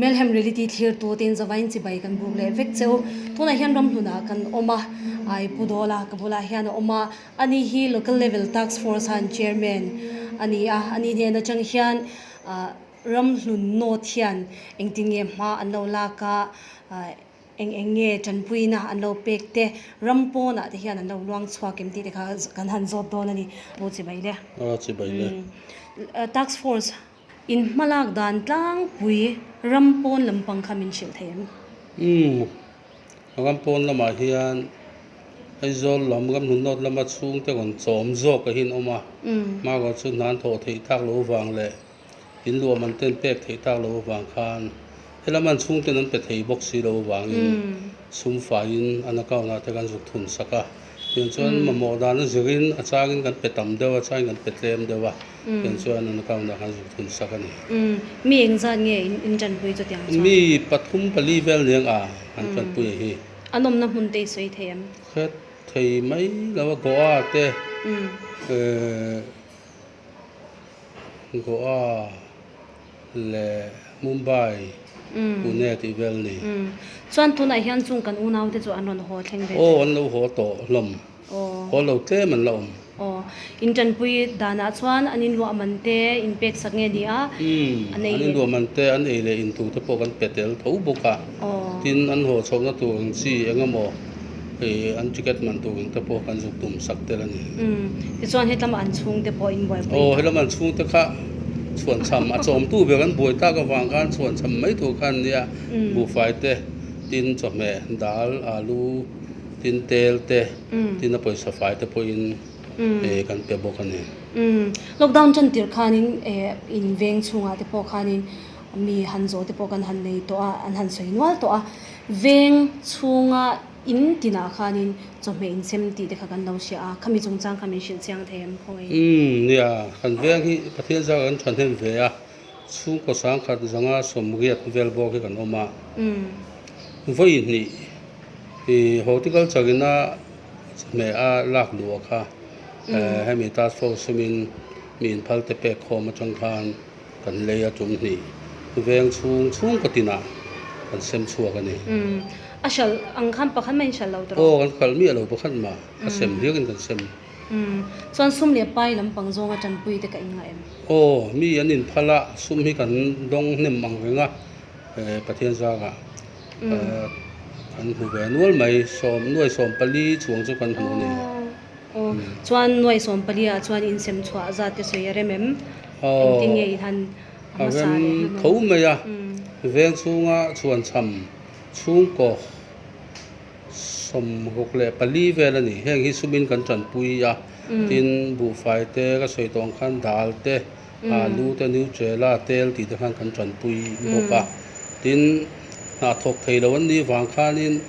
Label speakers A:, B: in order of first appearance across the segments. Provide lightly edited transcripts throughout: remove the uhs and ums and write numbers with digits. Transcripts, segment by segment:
A: Melhem Reality thlirtu te in zavain chibai kan buk leh vek cheu. Tunah hian ramhlunah kan awm a, ai Pu Dawla ka bulah hian a awm a, ani hi Local Level Task Force han Chairman a ni a, ani hnen atang hian ah ramhlun North hian engtin nge hma an lo lak a, ah Eng eng nge tanpuina an lo pek te, ram pawnah te hian an lo luang chhuak em tih te kha kan han zawt dawn a ni. Pu Chibai le.
B: Aw Chibai le.
A: Task Force in hmalak dan tlangpui ram pawn lampang kha min hrilh thei em?
B: Umm, ram pawn lamah hian Aizawl lam, ramhnu nawt lama chhungte rawn chawm zawk a hin awm a, hmarawh chu hna an thawh theih tak lo vang leh In luah man ten pek theih tak lo avang khan helam an chhungten an pe thei bawk si lo avangin sum faiin an account ah te kan zuk thun sak a. Tiang chuan mamawh dan a zirin a changin kan pe tam deuh a, changin kan pe tlem deuh a, tiang chuan an account ah kan zuk thun sak a ni.
A: Mi engzat nge in tanpui chu tiang chuan?
B: Mi pathum pali vel niang a an tanpui a hi.
A: An awmna hmun te i sawi thei em?
B: Hret thei mai lo a, Goa te, Goa leh Mumbai, Pune tih vel ni.
A: Chuan tunah hian chung kan unau te chu an rawn haw thleng ve.
B: Aw an lo haw tawh hlawm. Haw lo tlem an la awm.
A: Aw intanpui danah chuan an inluah man te inpek sak nge ni a?
B: An inluah man te an ei leh intur te pawh kan pe tel tho bawk a. Tin an haw chhohna tur ang chi eng emaw Hei an ticket man tur ang te pawh kan zuk tum sak tel a ni.
A: Umm tichuan hetlama an chhungte pawh in buaipui.
B: Aw hetlama an chhungte kha chhuanchham a chawmtu ber an buai tak avang khan chhuanchham mai tur kha an nia. Buhfai te tin chawhmeh dal alu tin tel te tin a pawisa fai te pawhin kan pe bawk a ni.
A: Umm lockdown tan tirh khanin in veng chhungah te pawh khanin mi han zawh te pawh kan han nei tawh a an han sawi nual tawh a veng chhunga in tinah khanin chawhmeh insem tih te kha kan lo hria a khami chungchang kha min hrilh chiang thei em khawngaih.
B: Umm nia kan veng hi Pathian zar kan thahnem ve a chhungkaw sangkhat zanga sawmriat vel bawk hi kan awm a vawi hnih ih horticulture ina chawhmeh a lak luh kha hemi task force sumin mi inphal te pek khawm atang khan Kan lei a tum hnih veng chhung chhungkaw tinah kan sem chhuak a ni.
A: Umm, a hralh ang khan pakhat mah in hralh lo tawh.
B: Aw, kan hralh miah lo pakhat mah, a sem hliakin kan sem.
A: Umm, chuan sum leh pai lampang zawnga tanpui te ka inngaih em?
B: Aw, mi an inphal a, sum hi kan dawng hnem ang reng a, Pathian zangah kan hmu ve nual mai, sawm, nuai 14 chuang chu kan hmu a ni.
A: Aw, chuan nuai 14 ah chuan insem chhuah zat te sawi a rem em? Engtin nge in han
B: a rem tho mai a, veng chhunga chhuanchham chhungkaw 64 vel a ni. Heng hi sumin kan tanpui a, tin buhfai te ka sawi tawh ang khan dal te, alu te, nutrela, tel tih te khan kan tanpui bawk a. Tin hnathawk thei lo an nih vang khanin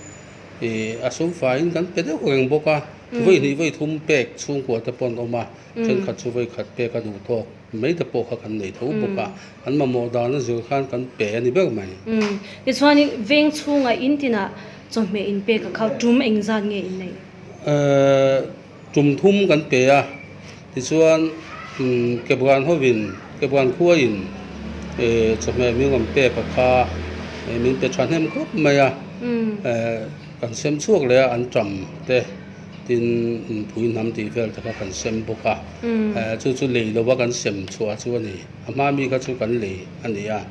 B: ih a sumfaiin kan pe deuh reng bawk a, vawi hnih vawi thum pek chhungkua te pawh an awm a. Thenkhat chu vawi khat pek a duh tawk mai te pawh kha kan nei tho bawk a, an mamawh dan a zir khan kan pe a ni ber mai.
A: Umm, tichuanin veng chhungah in tinah chawhmeh in pek a kha tum engzat nge in neih?
B: Ehh, tum thum kan pe a, tichuan umm Kebran hovin, Kebran khuain ehh chawhmeh min rawn pek a kha min pe thahnem khawp mai a, ehh kan sem chhuak leh a an tam te. Tin, pui hnam tih vel te kha kan sem bawk a, chu chu lei lova kan sem chhuah chu a ni. A hma mi kha chu kan lei a ni a.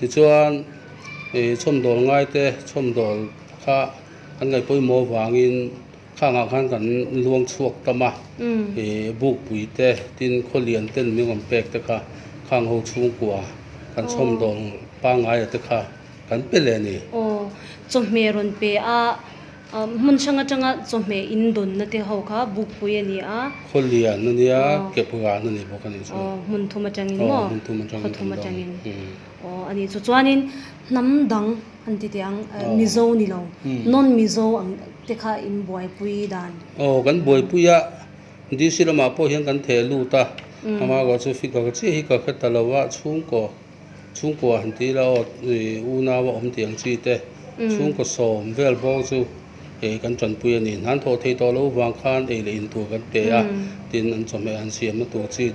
B: Tichuan, chhawmdawl ngai te chhawmdawl kha kan ngaih pawimawh avangin khangah khan kan luang chhuak tam a. Bukpui te, tin khawlian ten min rawn pek te kha khang ho chhungkua kan chhawmdawl pangngaia te kha kan pe leh a ni.
A: Aw, chawhmeh rawn pe a. Hmun hrang atanga chawhmeh in dawnna te ho kha bukpui a ni a.
B: Khawlian a nia, kep ran a ni bawk a nih chu.
A: Aw, hmun thum atangin maw? Hmun thum atangin. Khaw thum atangin. Aw, a nih chu. Chuanin hnam dang an ti teh ang, Mizo ni lo, non Mizo ang te kha in buaipui dan.
B: Aw, kan buaipui a, DC lamah pawh hian kan theh lut a, amaherawhchu chu figure chiah hi ka hre ta lo a, chhungkaw. Chhungkua han tih ila aw unau a awm tih ang chi te chhungkaw sawm vel bawk chu ei kan tanpui a ni. Hnan thawh thei tawh lo vang khan ei leh in tur kan pe a, tin an chawhmeh han siamna tur chi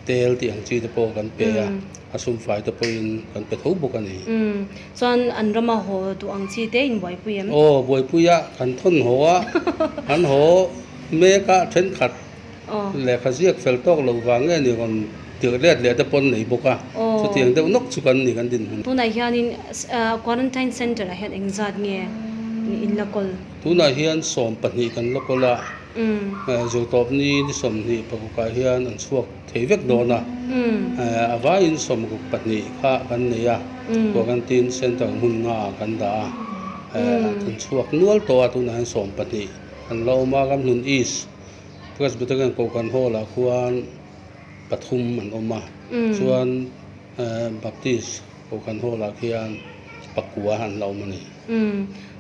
B: Tel tih ang chi te pawh kan pe a, a sum fai te pawhin kan pe tho bawk a ni.
A: Umm, chuan an rama haw duh ang chi te in buaipui em?
B: Aw, buaipui a, kan thawn haw a, an haw mek a, thenkhat lehkha ziak fel tawk lo vang nge ni rawn tirh let leh te pawn nei bawk a, chutiang deuh nawk chu kan ni kan dinhmun.
A: Tunah hianin quarantine centre ah hian engzat nge in la kawl?
B: Tunah hian 12 kan la kawl a. Zirtawp ni ni 26 ah hian an chhuak thei vek dawn a, a vaiin 62 kha kan nei a, quarantine centre hmun nga ah kan dah a, an chhuak nual tawh a, tunah hian 12 an la awm a, Ramhlun East Presbyterian Kohhran Hall ah khuan pathum an awm a, chuan Baptist Kohhran Hall ah khian pakua an la awm a ni.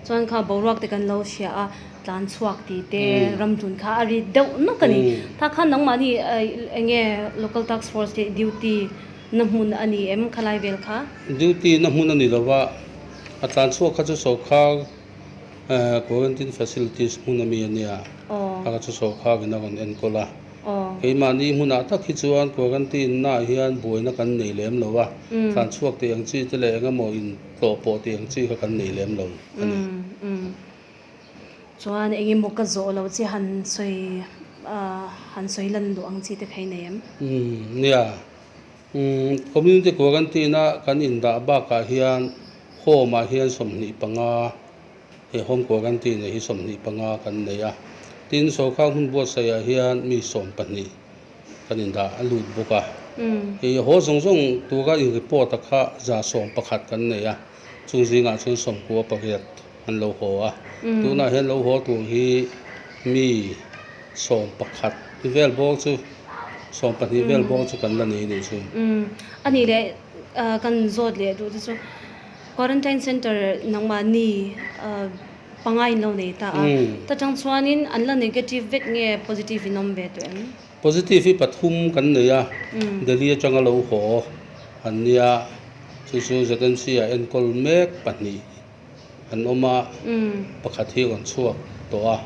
A: Chuan kha boruak te kan lo hria a, tlan chhuak tih te ram tun kha a ri deuh nawk a ni. Tah khan nangmahni eng nge Local Task Force te duty na hmun a ni em khalai vel kha?
B: Duty na hmun a ni lo va, a tlan chhuak kha chu sawrkhar quarantine facilities hmun a mi a nia, a kha chu sawrkhar in a rawn enkawl a. Keimahni hmunah tak hi chuan quarantine naah hian buaina kan nei lem lo a, tlan chhuak tih ang chi te leh eng emaw in tlawh pawh tih ang chi kha kan nei lem lo a ni.
A: Chuan eng emaw ka zawh lo chi han sawi han sawi lan duh ang chi te kha i nei em?
B: Umm nia, umm community quarantine a kan indah bakah hian home ah hian 25 he home quarantine hi 25 kan nei a, tin sawrkar hmun buatsaih ah hian mi 12 kan indah a lut bawk a, hei haw zawng zawng tura in report a kha 111 kan nei a, chung zingah chuan 98 an lo haw a, tunah hian lo haw tur hi mi 11 vel bawr chu 12 vel bawr chu kan la nei a nih chu.
A: A nih leh kan zawt leh duh te chu quarantine center nangmahni panga in lo nei ta a, ta chang chuanin an la negative vek nge positive in awm ve tawh em?
B: Positive hi pathum kan nei a, Delhi atanga lo haw an nia, chu chu ZMC ah enkawl mek pahnih an awm a, pakhat hi rawn chhuak tawh a,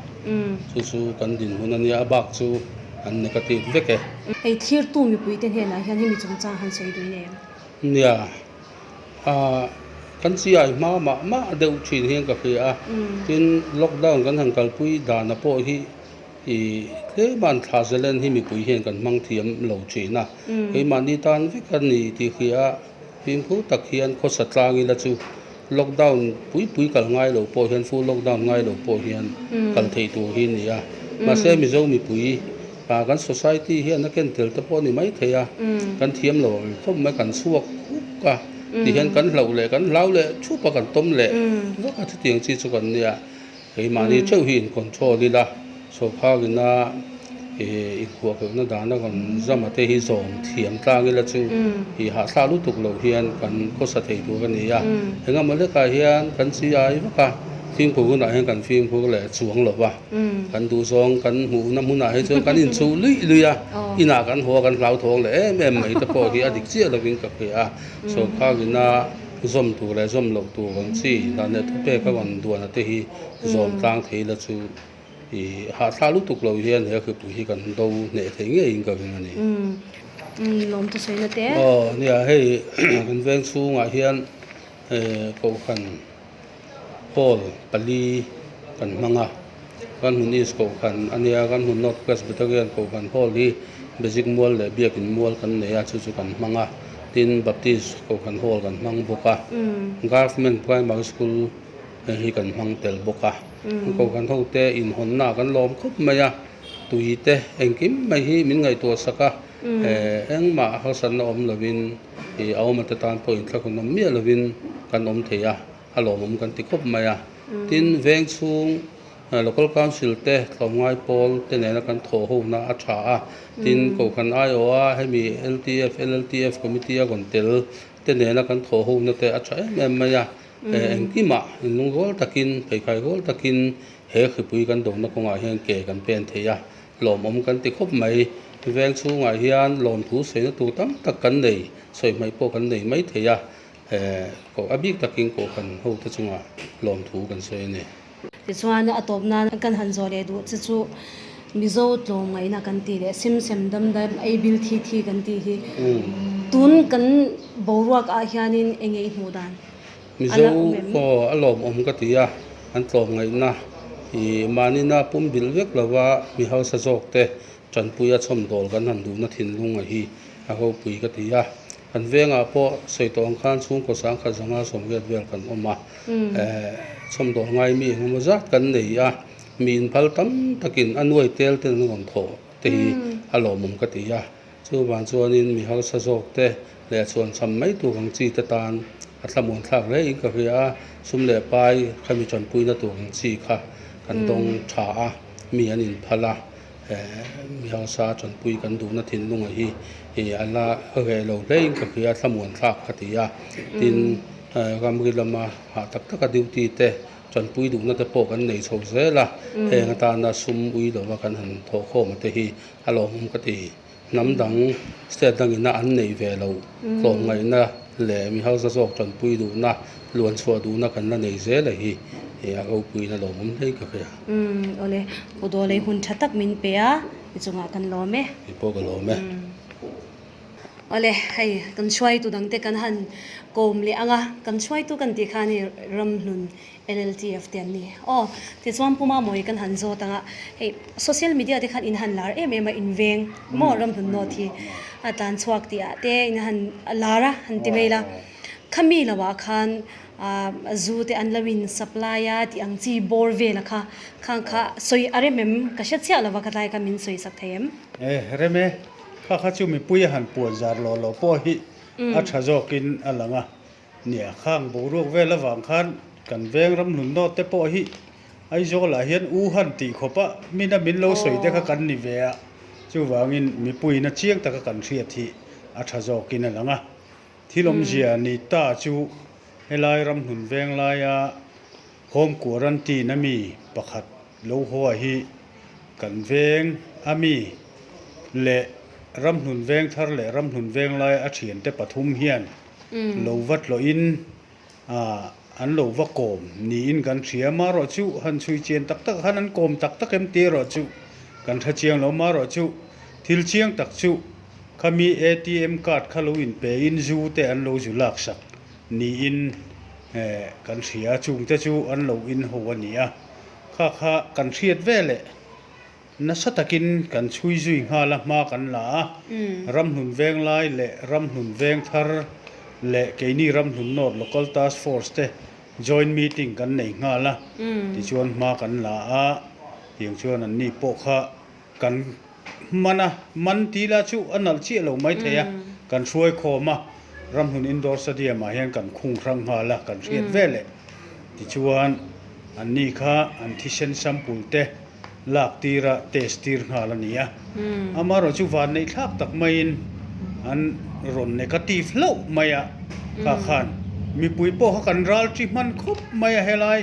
B: chu chu kan dinhmun a nia, a bak chu an negative vek e.
A: Hei thirtu mipuite hnenah hian hemi chungchang han sawi duh nei em?
B: Nia, ah kan chiai hma mah mah deuh thin hian ka hria a, tin lockdown kan han kalpui dana pawh hi ih tlem thla zalen hi mipui hian kan hmang thiam lo thin a, keimahni tan vek a ni tih hria a, fimkhur tak hian khawsa tlang ila chu lockdown pui pui kal ngai lo pawh hian full lockdown ngai lo pawh hian kal theih tur hi a ni a, mahse Mizo mipui ah kan society hian a ken tel te pawh a ni mai thei a, kan thiam lo ang khawp mai kan chhuak huk a tihian kan hlauh leh kan hlau leh thup a kan tawm leh vak a chutiang chi chu kan nia keimahni theuh hi in control ila sawrkhar ina ih inkhuahkheuhna dana rawn zama te hi zawm thiam tlang ila chu ih hahthlak lutuk loh hian kan khawsa thei tur a ni a engemaw hlekah hian kan chi ai vak a fimkhur hunah hian kan fimkhur leh chuang lo va. Kan duhzawng kan hmuhna hmunah hi chuan kan inchuh luih luih a, inah kan haw a kan hlauthawng leh em em mai te pawh hi a dik chiah lovin ka hria a, sawrkhar ina zawm tur leh zawm loh tur ang chi dan leh thupek a rawn duana te hi zawm tlang thei la chu ih hahthlak lutuk lo hian he hripui hi kan do hneh thei ngeiin ka ring a ni.
A: Lawm thu sawi na te.
B: Aw nia hei kan veng chhungah hian kohhran. Hall pali kan hmang a, kan hmun East Kohhran a nia, kan hmun North Presbyterian Kohhran Hall hi Basic Mual leh Biakin Mual kan nei a, chu chu kan hmang a, tin Baptist Kohhran Hall kan hmang bawk a, Government Primary School hi kan hmang tel bawk a, Kohhran ho te inhawnna kan lawm khawp mai a, tui te engkim mai hi min ngaihtuah sak a, engmah harsatna awm lovin ih a awm ate tan pawh inthlakun awm miah lovin kan awm thei a. a lawmawm kan ti khawp mai a. Tin, veng chhung Local Council te tlawmngai pawl te nena kan thawh hona a tha a. Tin, Kohhran aiawha hemi LTF, LLTF Committee a rawn tel te nena kan thawh hona te a tha em em mai a. Engkimah inlungrual takin, pheikhai rual takin he hripui kan dawhna kawngah hian ke kan pen thei a. Lawmawm kan ti khawp mai. Veng chhungah hian lawmthu sawina tur tam tak kan nei, sawi hmaih pawh kan nei mai thei a. Koh a bik takin kohhran hote chungah lawmthu kan sawi a ni.
A: Tichuan a tawp nan kan han zawh leh duh che chu Mizo tlawmngaihna kan tih leh sem sem dam dam ei bil thi thi kan tih hi tun kan boruak ah hianin eng nge i hmuh dan?
B: Mizo aw a lawmawm ka ti a, an tlawmngaihna i mahnina pum bil vek lova mi hausa zawk te tanpuia chhawmdawl kan han duhna thinlung a hi a ropui ka ti a. Kan vengah pawh sawi tawh ang khan chhungkaw sangkhat 580 vel kan awm a, chhawmdawl ngai mi engemaw zat kan nei a, mi inphal tam takin a nuai tel ten an rawn thawh te hi a lawmawm ka ti a. Chuvang chuanin mi harsa zawk te leh chhuanchham mai tur ang chi te tan a thlamuan thlak hle in ka hria a, sum leh pai kha mi tanpuina tur ang chi kha kan dawng tha a, mi an inphal a, mi harsa tanpui kan duhna thinlunga hi a la reh lo hle in ka hria a, thlamuan thlak ka ti a, tin ramri lama hah tak taka duty te Tanpui duhna te pawh kan nei chho zel a, heng atana sum ui lova kan han thawhkhawm te hi a lawmawm ka ti. Hnam dang state dangina an neih ve lo tlawmngaihna leh mi hausa zawk tanpui duhna, luan chhuah duhna kan la nei zel a hi a ropuiin a lawmawm hle ka hria.
A: Umm awle, Pu Dawlei hun tha tak min pe a, i chungah kan lawm e.
B: Kei pawh ka lawm e.
A: Awle, hei kan hruaitu dangte kan han kawm leh ang a, kan hruaitu kan tih khan hei Ramhlun LLTF te an ni. Aw, tichuan Pu Mamawii kan han zawt ang a, hei social media te khan in han lar em em a, in veng maw Ramhlun North hi a tlan chhuak tih ah te in han lar a han ti mai la, khami lo ah khan zu te an lo in supply a tih ang chi bawr vel a kha, khang kha sawi a rem em ka hre chiah lo va khatlai kha min sawi sak thei em?
C: E, rem e. Kha kha chu mipui a han puan zar lo lo pawh hi a tha zawkin a lang a. Nia, khang boruak vel avang khan kan veng ramhlun nawt te pawh hi Aizawl ah hian u han tih khawp a, mina min lo sawi te kha kan ni ve a. Chuvangin mipuiin a chiang taka kan hriat hi a tha zawkin a lang a. Thil awmzia ni ta chu helai ramhlun veng laia home quarantine a mi pakhat lo haw a hi Kan veng a mi leh ramhlun veng thar leh ramhlun veng lai a thiante pathum hian lo va tlawhin an lo va kawm niin kan hria. Marawh chu han chhui chian tak tak khan an kawm tak tak em tih erawh chu kan hre chiang lo. Marawh chu thil chiang tak chu khami ATM card kha lo inpe in zu te an lo zu laksak niin kan hria. Chungte chu an lo inho a ni a. Kha kha kan hriat ve leh nasa takin kan chhui zui nghal a, hma kan la a, Ramhlun Venglai leh Ramhlun Vengthar leh keini Ramhlun North Local Task Force te joint meeting kan nei nghal a, tichuan hma kan la a, tiang chuan anni pawh kha kan hman a, man ti la chu a nalh chiah lo mai thei a, kan hruai khawm a, Ramhlun Indoor Stadium ah hian kan khung hrang nghal a, kan hriat ve leh. Tichuan, anni kha an thisen sample te lak tir a, test tir nghal a ni a. Amaherawh chu vanneih thlak tak maiin an rawn negative hlauh mai a, kha khan mipui pawh kha kan ral chi hman khawp mai a helai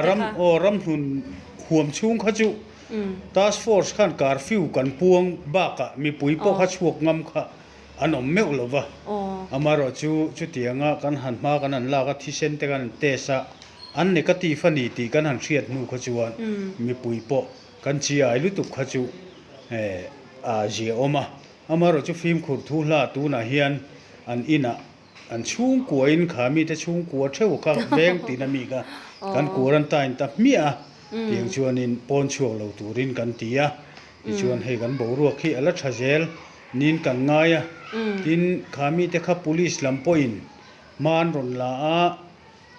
C: ram aw Ramhlun huam chhung kha chu Task force khan curfew kan puang bakah mipui pawh kha chhuak ngam kha an awm meuh lo va. Amaherawh chu chutianga kan han hma kan han lak a, thisen te kan han test a, an negative a ni tih kan han hriat hnu kha chuan mipui pawh kan chi ai lutuk kha chu a zia awm a. Amaherawh chu fimkhur thu hla tunah hian an inah An chhungkua in kha mite chhungkua theuh kha veng tina mi kha kan quarantine ta hmiah a, tiang chuanin pawn chhuak lo turin kan ti a, tichuan hei kan boruak hi a la tha zel niin kan ngai a, tin kha mite kha police lam pawhin hma an rawn la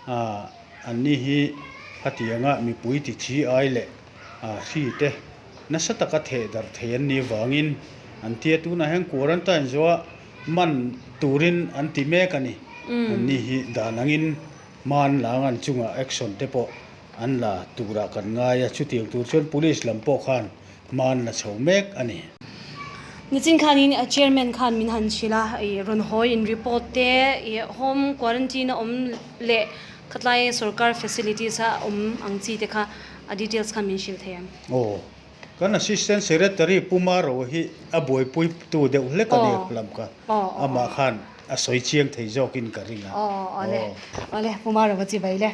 C: a, Anni hi khatianga mipui ti chi ai leh hri te nasa taka theh darh thei an nih vangin an tia tunah hian quarantine zawha man turin an ti mek a ni. Anni hi dan angin hma an la ang an chungah action te pawh an la turah kan ngai a, chutiang tur chuan police lam pawh khan hma an la chho mek a ni.
A: Nichin khanin Chairman khan min han hrilh a, ih rawn hawi in report te, ih home quarantine a awm leh khatlai sorkar facilities a awm ang chi te kha a details khan min hrilh thei ang.
C: Aw, kan Assistant Secretary Pu Maro hi a buaipui tu deuh hlek a ni lam kha, amah khan a sawi chiang thei zawkin ka ring a.
A: Aw, awle, awle Pu Maro va chi bai le.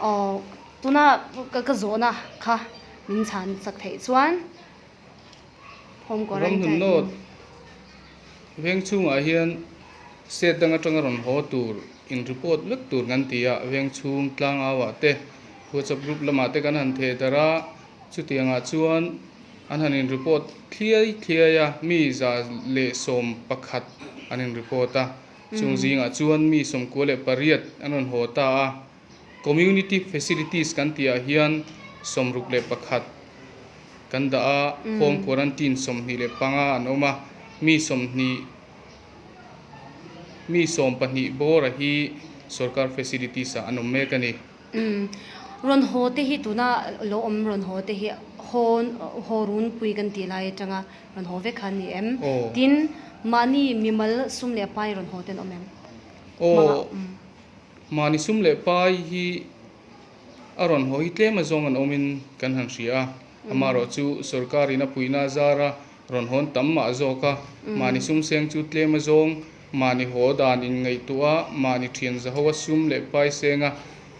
A: Aw, tuna ka zawhna kha min chhan chak theih chuan. Home quarantine.
D: Ramhlun North veng chhungah hian state dang atanga rawn haw tur in report vek tur kan ti a, veng chhung tlangau ah te WhatsApp group lamah te kan han theh darh a, chutiangah chuan an han in report thliai thliai a, mi 111 an in report a, chung zingah chuan mi 98 an rawn haw ta a. Community facilities kan tih ah hian 61 kan dah a, home quarantine 25 an awm a, mi 20 mi 12 bawra hi sorkar facilities ah an awm mek a ni.
A: Rawn haw te hi tuna lo awm rawn haw te hi haw haw runpui kan tih lai atanga rawn haw vek kha an ni em? Tin, mahni mimal sum leh pai rawn haw te an awm em?
D: Aw. Mahni sum leh pai hi a rawn haw hi tlem azawng an awmin kan han hria a, amaherawh chu sorkarin a puihna a zar a, rawn hawn tam mah zawk a, mahni sum seng chu tlem azawng, mahni haw dan inngaihtuah a, mahni thian zaho a sum leh pai senga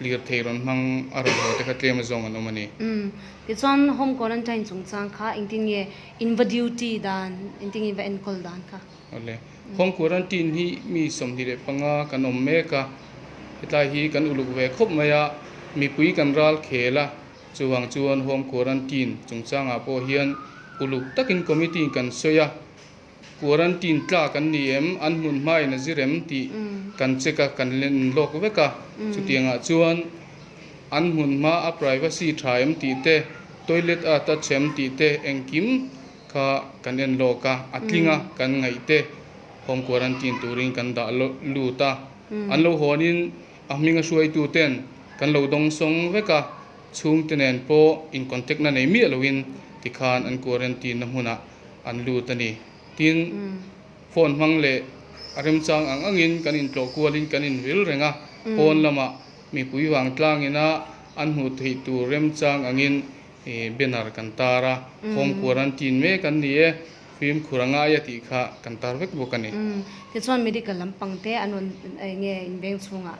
D: lirthei rawn hmang a rawn haw te kha tlem azawng an awm a ni.
A: Umm, tichuan home quarantine chungchang kha engtin nge in va duty dan, engtin nge in va enkawl dan kha?
D: Awle. Home quarantine hi mi 25 kan awm mek a, hetlai hi kan uluk ve khawp mai a, mipui kan ral khel a, chuvang chuan home quarantine chungchangah pawh hian uluk takin committee kan sawi a, quarantine tlak an ni em, an hmun hmain a zir em tih kan check a, kan len lawk vek a, chutiangah chuan an hmun hma a privacy tha em tih te, toilet a touch em tih te engkim Kha kan en lawk a, a tling a, kan ngaih te home quarantine turin kan dah lut a, an lo hawnin a hminga hruaitu ten kan lo dawng sawng vek a, chhungte nen pawh in contact na nei miah loin tikhan an quarantine na hmunah an lut a ni. Tin, phone hmang leh a remchang ang angin kan intlawh kualin kan invil reng a, pawn lamah mipui vangtlangin a an hmuh theih tur remchang angin Banner kan tar a, home quarantine mek an ni e, fimkhur a ngai a tih kha kan tar vek bawk a ni.
A: Tichuan medical lampang te an rawn eng nge in veng chhungah?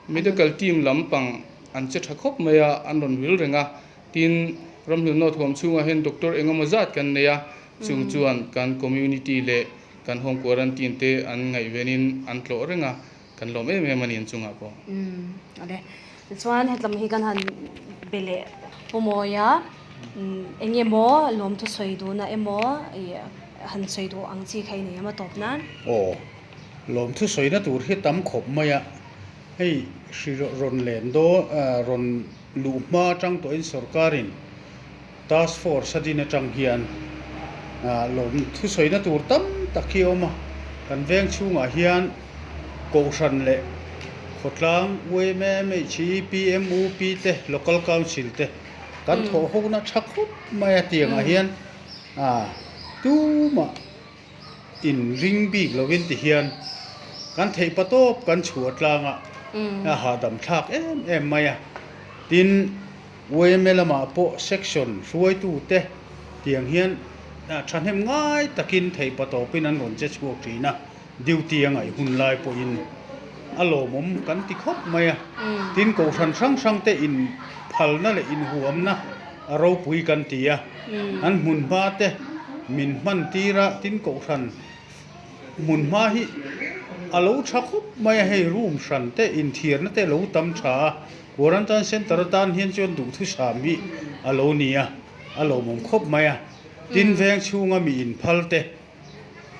D: Medical team lampang an che tha khawp mai a, an rawn vil reng a, tin Ramhlun North huam chhungah hian doctor engemaw zat kan nei a, chung chuan kan community leh kan home quarantine te an ngaihvenin an tlawh reng a, Kan lawm em em a ni an chungah pawh.
A: Umm awle. Tichuan hetlam hi kan han be leh Pu Mawia eng emaw lawmthu sawi duhna emaw ih han sawi duh ang chi kha i nei em a tawp nan?
C: Aw, lawmthu sawina tur hi tam khawp mai a, hei hri rawn len dawn rawn luh hma atang tawhin sorkarin Task force a din atang hian lawm thusawina tur tam tak hi a awm a, kan veng chhungah hian Kohhran leh khawtlang UMMHE, PMUP te, Local Council te kan thawh hona tha khawp mai a tiangah hian tumah in ring bik lovin ti hian kan theih pa tawp kan chhuah tlang a, a hahdam thlak em em mai a, tin yma lamah pawh section hruaitu te tiang hian thahnem ngai takin theih pa tawpin an rawn che chhuak thin a, duty a ngaih hun lai pawhin a lawmawm kan ti khawp mai a, tin kohhran hrang hrang te in phalna leh inhuamna a ropui kan ti a, an hmun hma te min hman tir a, tin kohhran hmun hma hi a lo tha khawp mai a, hei room hran te inthiarna te a lo tam tha a, quarantine centre atan hian chuan duhthusam hi a lo ni a, a lawmawm khawp mai a, tin veng chhunga mi inphal te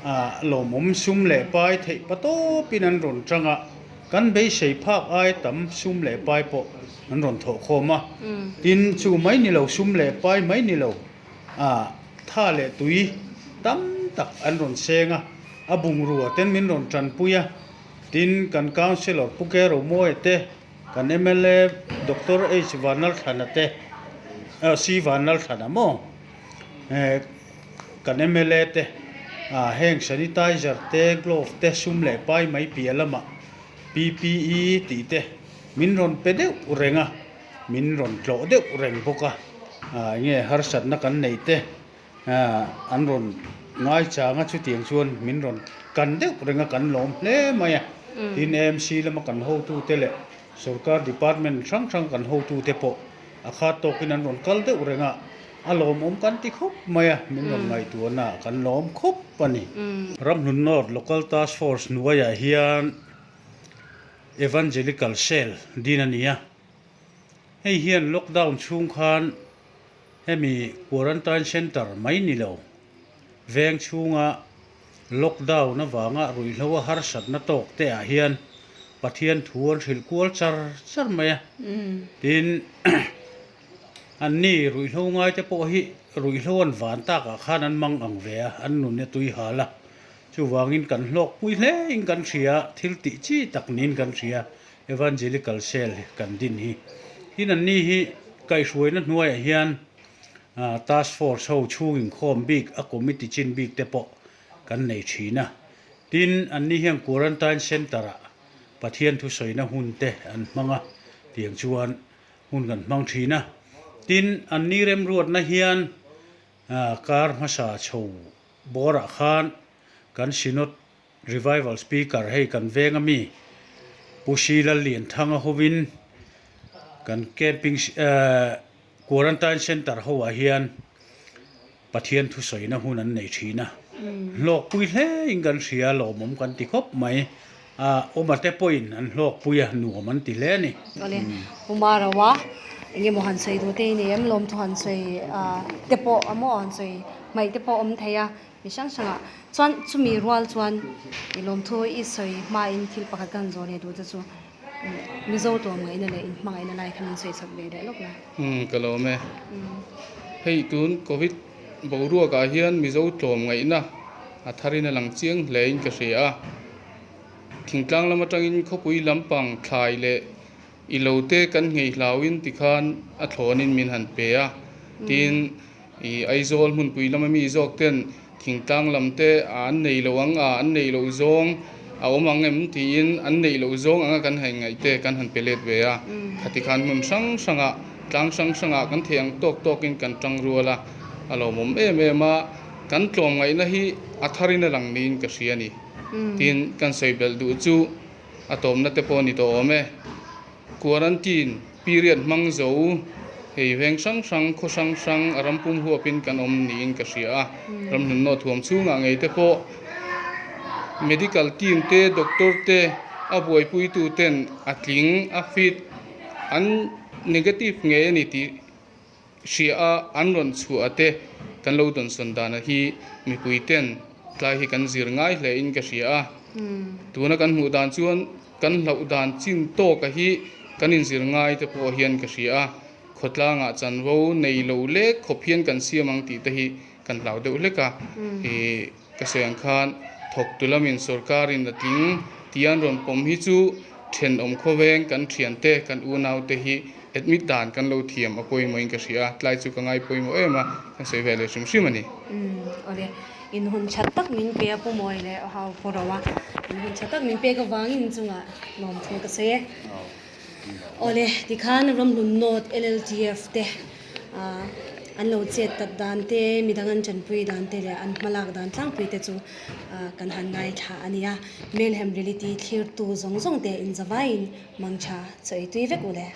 C: Ah lawmawm sum leh pai theih pa tawpin an rawn tang a, kan beisei phak ai tam sum leh pai pawh an rawn thawh khawm a. Tin, chu mai ni lo sum leh pai mai ni lo ah tha leh tui tam tak an rawn seng a, a bungrua ten min rawn tanpui a. Tin, kan Councillor Pu Ke Romoe te, kan mla Doctor H Vanlalthlana te, C Vanlalthlana maw? Kan mla te ah heng sanitizer te glove te sum leh pai mai piah lamah ppe tih te min rawn pe deuh reng a min rawn tlawh deuh reng bawk a ah enge harsatna kan neih te ah an rawn ngaichang a chutiang chuan min rawn kan deuh reng a kan lawm hle mai a tin amc lama kan hotute leh sorkar department hrang hrang kan hotute pawh a khat tawkin an rawn kal deuh reng a. A lawmawm kan ti khawp mai a, min rawn ngaihtuahna ah kan lawm khawp a ni. Ramhlun North Local Task Force hnuaiah hian Evangelical Cell din a ni a, hei hian lockdown chhung khan hemi quarantine centre mai ni lo veng chhunga lockdown avanga ruihhlo a harsatna tawk te ah hian Pathian thu an hrilh kual char char mai a, tin Anni ruihhlo ngaite pawh hi ruihhlo an van takah khan an mang ang ve a, an nun e tui hal a. Chuvangin kan hlawkpui hlein kan hria, thil tih chi tak niin kan hria, Evangelical Cell kan din hi. Tin anni hi kaihhruaina hnuaiah hian Task Force ho chhung inkhawm bik a committee chin bik te pawh kan nei thin a. Tin anni hian Quarantine Centre-ah Pathian thusawina hun te an hmang a, tiang chuan hun kan hmang thin a. Tin, an ni remruatna hian kar hmasa chho bawrah khan kan Synod Revival Speaker hei kan veng ami Pu Sheila Lianthanga hovin kan camping Quarantine Centre hoah hian Pathian thusawina hun an nei thin a, hlawkpui hlein kan hria, lawmawm kan ti khawp mai. A awma te pawhin an hlawkpui a, nuam an ti hle a ni.
A: Awle, Pu Marawa, eng emaw han sawi duh te i nei em? Lawmthu han sawi te pawh a maw han sawi hmaih te pawh awm thei a, mi hrang hrangah. Chuan chumi rual chuan i lawmthu i sawi hmain thil pakhat ka han zawh leh duh te chu Mizo tlawmngaihna leh inhmangaihna lai kha min sawi chak ve leh lawk la.
D: Umm ka lawm e. Hei tun Covid boruakah hian Mizo tlawmngaihna a tharin a lang chiang hle in ka hria a. Thingtlang lam atangin khawpui lampang thlai leh i lo te kan nghei hlauin tikhan a thlawnin min han pe a. Tin i Aizawl hmunpui lama mi zawk ten Thingtlang lam te an nei lo ang a, an neih loh zawng a awm ang em tiin an neih loh zawng anga kan han ngaih te kan han pe let ve a. Khati khan hmun hrang hrangah, tlang hrang hrangah kan thei ang tawk tawkin kan tang rual a, a lawmawm em em a, kan tlawmngaihna hi a tharin a lang niin ka hria a ni. Tin, kan sawi belh duh chu a tawmna te pawh a ni tawh awm e. Quarantine period hmang zo hei veng hrang hrang, khaw hrang hrang a ram pum huapin kan awm niin ka hria a. Ramhlun nawh thuam chhungah ngei te pawh medical team te, doctor te, a buaipuitu ten a tling, a fit, an negative ngei a ni tih hria a an rawn chhuah a te kan lo dawnsawn dana hi mipui ten tlai hi kan zir ngai hle in ka hria a. Tuna kan hmuh dan chuan kan hlauh dan chin tawk a hi kan inzir ngai te pawh hian ka hria a, khawtlangah chanvo nei lo lek khawp hian kan siam ang tih te hi kan hlau deuh hlek a. Ka sawi ang khan thawktu lamin sorkarin a tling tih an rawn pawm hi chu thenawm khawveng kan thiante kan unaute hi admit dan kan lo thiam a pawimawhin ka hria a, tlai chu ka ngai pawimawh em a, kan sawi ve leh hrim hrim a ni.
A: Umm awle, in hun tha tak min pe a Pu Mawi leh Hau Pu Roa, in hun tha tak min pek avangin chungah lawmthu ka sawi e. Awle, tikhan Ramhlun North LLTF te an lo chet tat dan te, midang an tanpui dan te leh an hmalak dan tlangpui te chu kan han ngaithla a nia. Melhem Reality thlirtu zawng zawng te inzavaiin mangtha chaw ei tui vek u le.